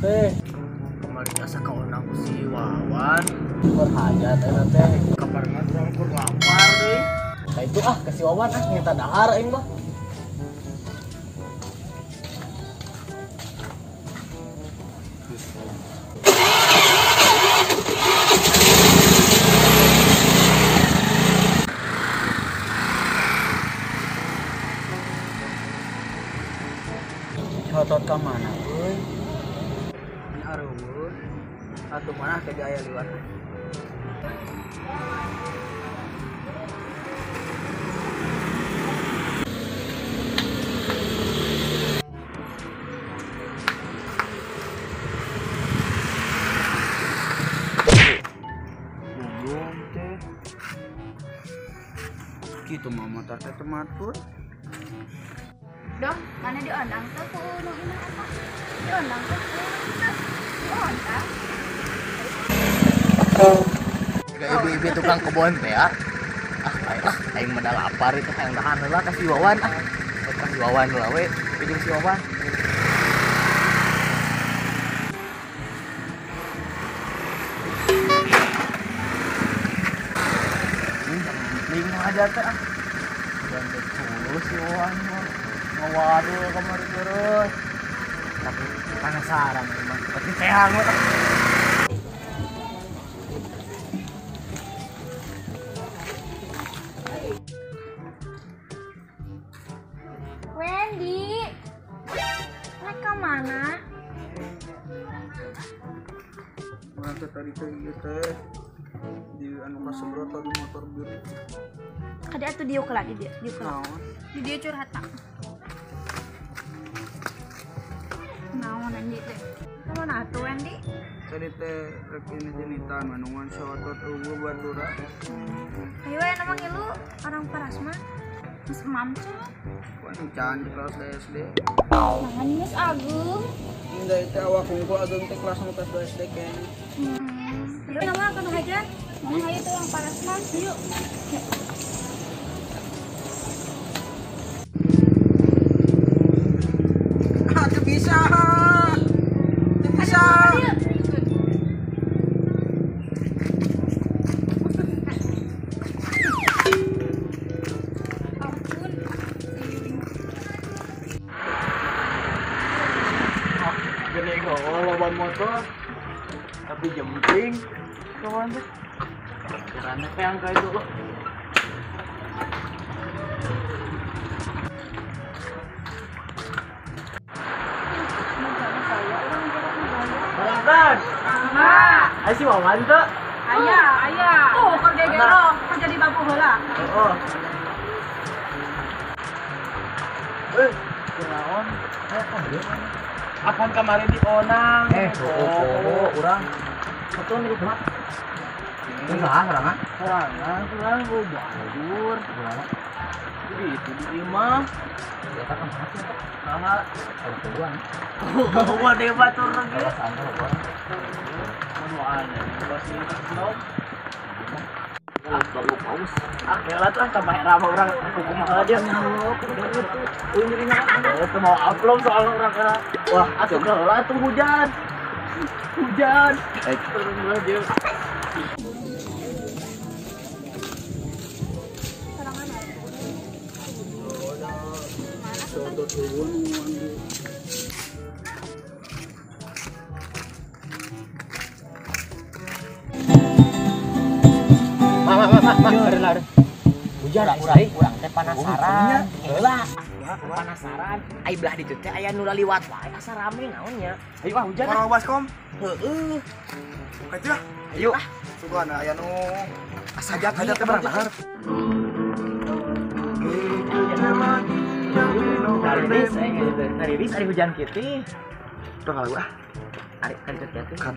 teh. Kemarin asa kaonang ku si Wawan. Keur hajat eta teh. Kabarna urang keur lapar deui. Ka itu ah ka si Wawan ah minta dahar aing mah. Hotot ka mana euy? Ini areuweun. Atuh mana teh aya liwat. Belum teh. Kitu mah motor teh tematur. Dong, mana diondang tuh ku nu imah eta? Diondang tuh ku diondang. Ibu-ibu tukang kebon teh ya. Ah, lain lah, aing mah lapar itu hayang tahan heula ka si Wawan ah. Ka si Wawan heula we, jeung si Wawan. Penting aja teh ah. Dan teh si Wawan mah. Waduh, kemarin terus. Tapi penasaran emang. Tapi sehat banget. Wendy, mereka mana? Orang teh tadi teh ieu teh di anu kasebrot di motor biru. Kada atuh dieu keula di dieu, dieu keula. Di dieu curhat tak. Naon Wendy teh? Mana atuh Wendy? Tadi teh rek ini-initan manungan sawatot eueuh batura. Ayo we nama ngilu orang Parasma. Geus emam cenah. Wan can di kelas SD. Nah, geus ageung. Enggak itu awak hungkul ageung teh kelas 1 kelas 2 SD kayaknya. Ayo nama kanu hajat. Mau hayu teh orang Parasma. Yuk. Ah, teu bisa. Teu bisa. Ampun. Gede loba motor tapi jempling kawan teh. Karena teh angka itu loh. Barangkan. Ayo si Wawan tuh. Aya, aya. Tuh keur gegero, keur jadi babu heula. Heeh. Kunaon? Apan kemarin di Onang. Oh, urang. Satu nih kumaha? Enggak, sorangan. Sorangan, urang gua banjur. Kumaha? Jadi itu di imah. Ya tak kumaha sih eta? Saha? Keluar. Wah, deh batur lagi. Alasan keluar. Manuan, masih belum. Ah, baru paus. Ah, kela tuh tambah era orang aku kumaha dia. Itu mau upload soal orang kena. Wah, atuh heula atuh hujan. Hujan. Turun heula dia. Ma, hujan urang teh penasaran. Heula. Penasaran. Ai belah ditu teh aya nu laliwat wae asa rame naon nya. Ayo ah hujan. Orang baskom. Heeh. Kaitu ah. Ayo ah. Sugan aya nu asa hajat teh barang dahar. Nariris ari hujan kitu. Tong lagu ah. Ari kan kitu. Kan.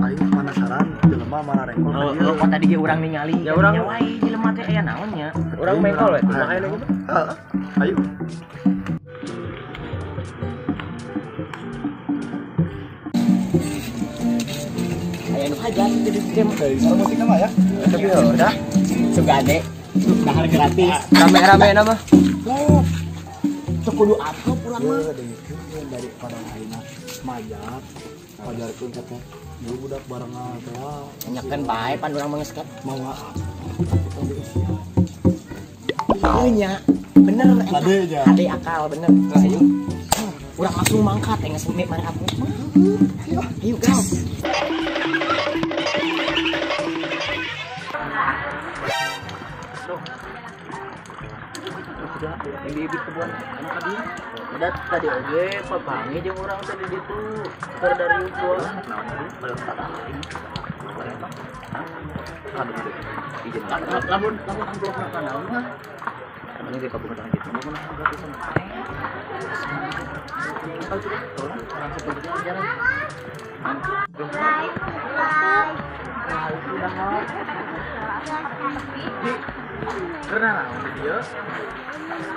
Aing penasaran jelema mana rengkol. Oh, oh, tadi ge urang ningali. Ya urang wae jelema teh aya naon nya. Urang mengkol we, kumaha aya nu. Heeh. Ayo. Aya nu hajat di dieu teh mah. Suara musik mah ya. Tapi udah. Sugade. Dahar gratis. Rame-rame nama. Oh. Teu kudu upload urang mah. Dari pada ayeuna. Majat pajarkeun teh. Ieu budak barengan teh. Nyakeun bae pan urang mah geus mawa. Ieu nya bener eta. Ade akal bener. Ayo. Urang langsung mangkat teh geus mimik mana aku. Ayo gas. Ibi-ibi kebun anu ka dieu. Udah tadi oge papangi jeung urang teh di ditu. Keur dari gua. Lamun lamun amplop ka naon mah. Namanya di kabupaten gitu. Mun gratisan. Kalau cukup tolong orang seperti jalan. Karena naon di dieu?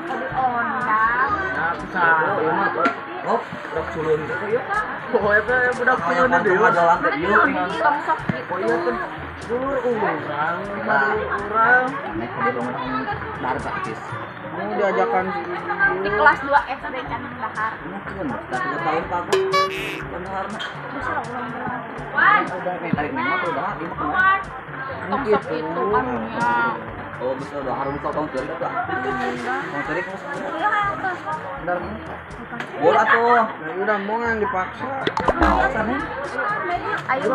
Diondang. Nah, bisa. Oh, budak culun teh ieu. Oh, eta budak culun di dieu. Mana diondang sok gitu. Oh iya kan dulur urang, urang. Nek kudu bangun dar praktis. Mau diajakan di kelas 2 SD can dahar. Mungkin udah 3 tahun pagu. Daharna. Bisa urang berang. Wan. Udah tarik mah udah di mah. Tong sok itu karunya. Oh, bisa udah harum tong teurik lah. Tong teurik mah. Benar. Bola tuh. Nah, udah mau yang dipaksa. Ayo.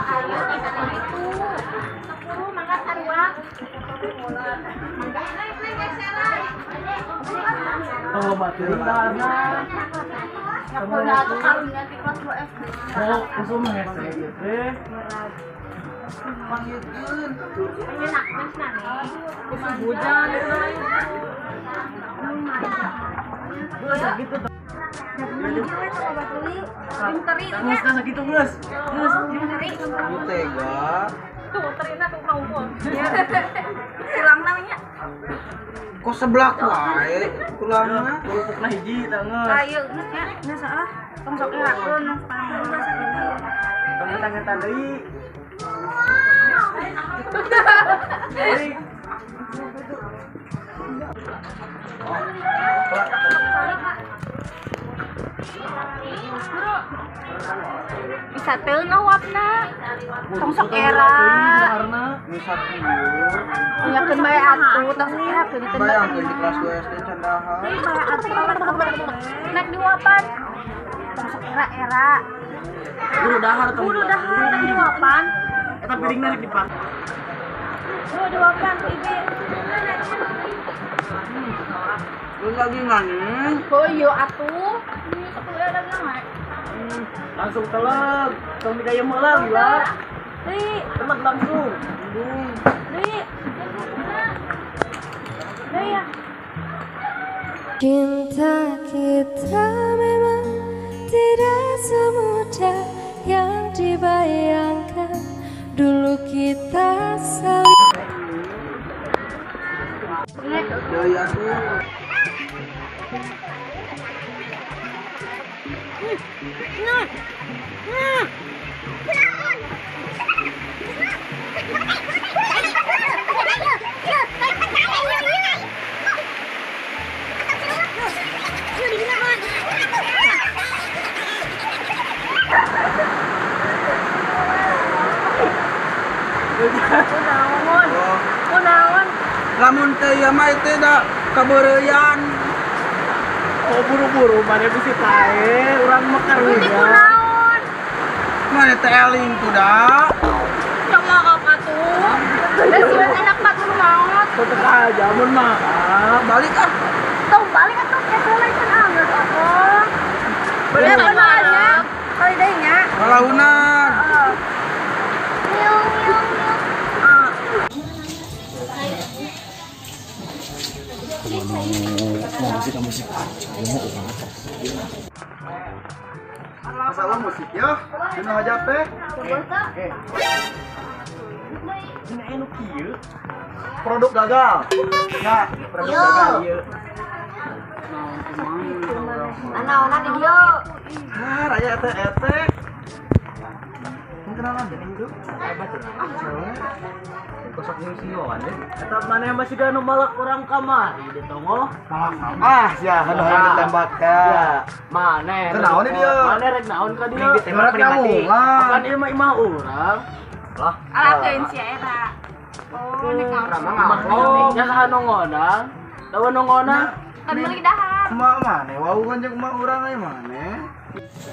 Ayo kita itu. 10 mangga sarua. Mangga naik geseran. Oh, baturin daharna. Udah tuh karunya di kelas 2 SD. Oh, usum hese ieu teh. Panggilkeun. Enak mas nane. Usum hujan itu. Geus sakitu. Geus sakitu geus. Geus teri. Tega. Tuh terina tuh kaumon. Tulang namanya. Kok sebelah wae tulangna? Kerupukna hiji tah geus. Ayo geus nya, geus ah. Tong sok irakeun sekarang sakitu. Tong eta deui. Bisa teu ngawapna. Tong sok era. Bisa kieu. Nyakeun bae atuh, tong sok era keun teu. Bayangkeun di kelas 2 SD can dahar. Bae atuh. Nek diwapan. Tong sok era-era. Buru dahar tong. Buru dahar tong diwapan. Eta piringna rek dipak. Buru diwapan ku ibu. Lu lagi nangis? Oh iya atuh. Ini sok era naik. Langsung teleg, tong digayem heula gila. Ri, teleg langsung. Ri. Ri ya. Cinta kita memang tidak semudah yang dibayangkan. Dulu kita saling Deui atuh. Kunaon? Lamun teh ieu mah teh da kabeureuyan. Oh buru-buru mana bisi tae urang mah karunya. Kunaon? Mana teh eling tuh da. Coba apa tuh? Da sieun enak batur maot. Tetep aja mun mah. Balik ah. Tong balik atuh geus heula can anggeus atuh. Bener nya. Kali deui nya. Kalaunan. Miung miung miung. Musik Masalah musik ya, dina hajat teh. Ini anu kieu. Produk gagal. Ya, produk gagal ieu. Ana-ana di dieu. Ah, raya ete ete. kenalan itu. Kosok jeung si Wawan deh. Eta maneh masih ganu malak urang kamari di tongoh. Malak ah sia anu hayang ditembak ya. Maneh. Kenaon dia? Maneh rek naon ka dieu? Ditembak mati. Kan ieu mah imah urang. Lah, alakeun si eta. Oh, nek naon? Nya saha nu ngondang? Dawa nu ngondang? Kan meuli dahar. Emak maneh wau kan jeung emak urang aya maneh.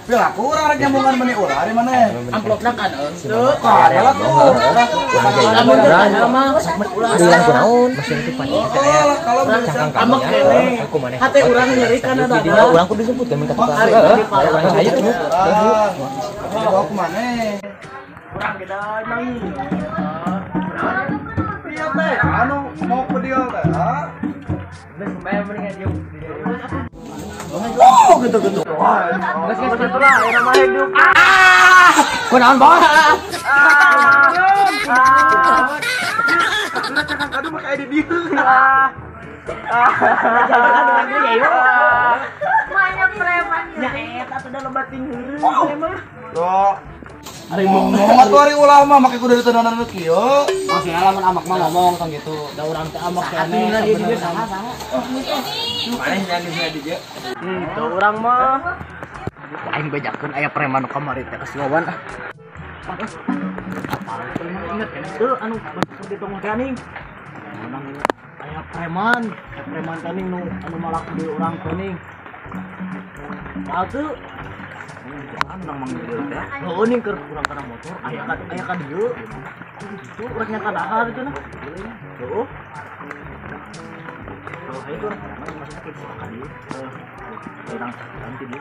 Pilaku urang rek nyambungan meuni ulah ari maneh. Amplopna kan henteu. Kalah tuh. Lamun mah ulah kunaon mesin itu panjang teh aya. Amak keneh. Hate urang nyeri kana dagang. Urang kudu disebutkeun mun ka tukang. Heeh. Urang hayu tuh. Bawa ke maneh? Urang gede emang. Iya teh, anu mau ke dia teh. Geus bae mendingan diuk. Oh, gitu-gitu. Wah, geus geus kitu lah, era mah hidup. Ah! Kunaon bawa? Ah. Aduh mah kayak di dieu. Ah. Banyak preman. Nya eta teh da loba tingheureuy mah. Tuh. Ari ngomong atuh ari ulah mah make kudu ditenanan nu kieu. Maksudna lamun amak mah ngomong tong gitu. Da urang teh amak keneh sabenerna. Maneh nyanyi di dieu. Henteu urang mah. Aing bejakeun aya preman nu kamari teh ka si Wawan ah. Apal teh mah inget keneh teu anu baseuh di tonggoh teh aning. Menang aya preman teh ning nu anu malak di urang teh ning. Apal teu? Nang manggil teh. Heueuh ning keur urang kana motor aya ka dieu. Itu urang nya ka dahar cenah. Heueuh. Heuh hayu urang masuk ke ka dieu. Urang nanti dieu.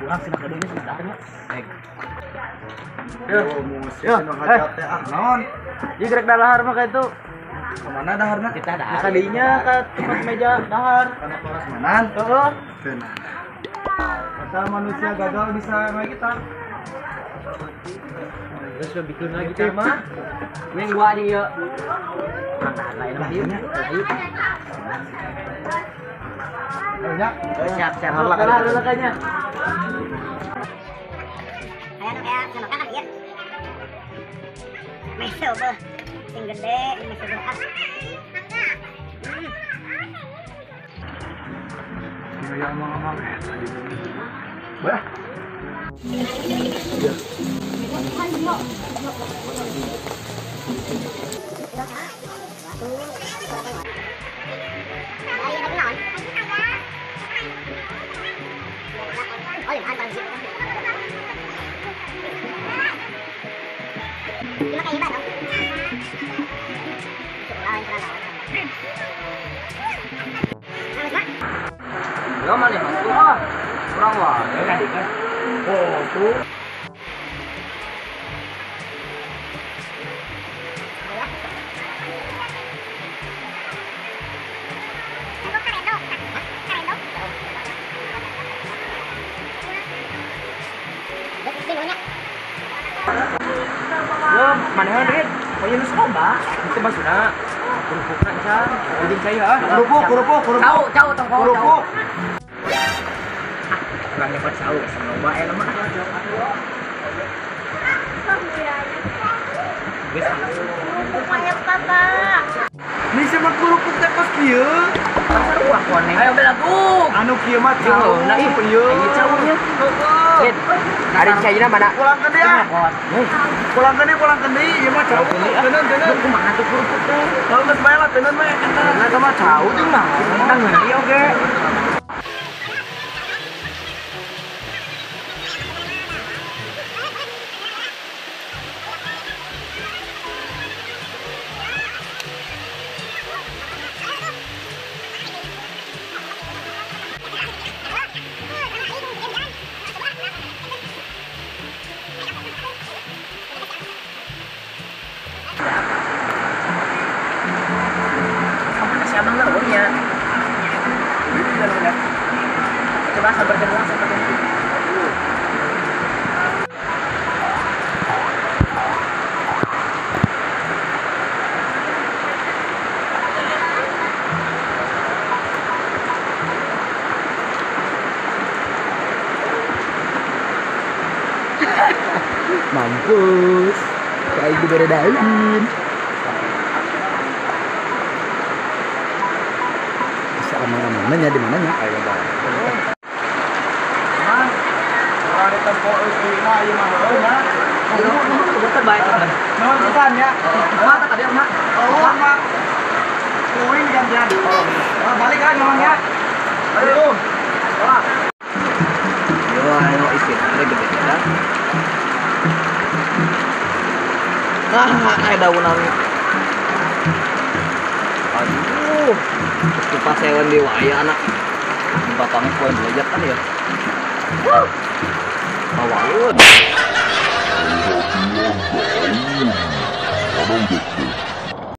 Urang sina ka dieu nya dahar nya. Baik. Yo, hajat teh ah naon? Ieu gerek dahar mah ka itu. Kemana daharna? Kita dahar. Ka dinya ka tempat meja dahar. Kana parasmanan. Heueuh. Kata manusia gagal bisa naik kita. Terus lo bikin lagi teh mah. Mending gua aja yuk. Urang dahar lain mah ieu. Ayo. Siap siap. Lah lah kayaknya. Aya nu aya senokan kan ieu. Meso beuh. Sing gede, meso beuh ah. Yang ngomong-ngomong bah. Ya. Ya mana masuk ah. Kurang wae tadi kan. Oh, tuh. Yo, manehan Rit. Poe nu loba. Itu maksudna kerupukna can. Ujung saya ah. Kerupuk, kerupuk, kerupuk. Cau, cau tong kerupuk. Kurang nyepot cau sama loba eta mah. Geus. Banyak papa. Nih sama kerupuk teh kos kieu. Pasar uang kone. Ayo belagu. Anu kieu mah cau. Nah, ih, ieu. Ieu caunya. Rit. Ari caina mana? Pulang ke dia. Pulang ke dia, pulang ke dia. Ieu mah cau. Tenan, tenan. Kumaha tuh kerupuk teh? Kalau geus bae lah tenan mah eta. Eta mah cau jeung naon. Tentang ngeunah oge. Kemana si abang leuweungnya? Mampus. Kayak dibere daun. Bisa aman-amannya di mananya? Ayo bang. Mang, orang ditempo eusiuna ieu mah heueuh nya. Nuhun pisan nya. Mak tadi mak. Oh, mak. Kuing gantian. Oh, balik kan mamang ya. Ayo. Yo, ayo isi ada gede ya. Nah, kayak daunan. Aduh, kupas hewan di waya anak. Bapaknya poin belajar kan ya. Awalun.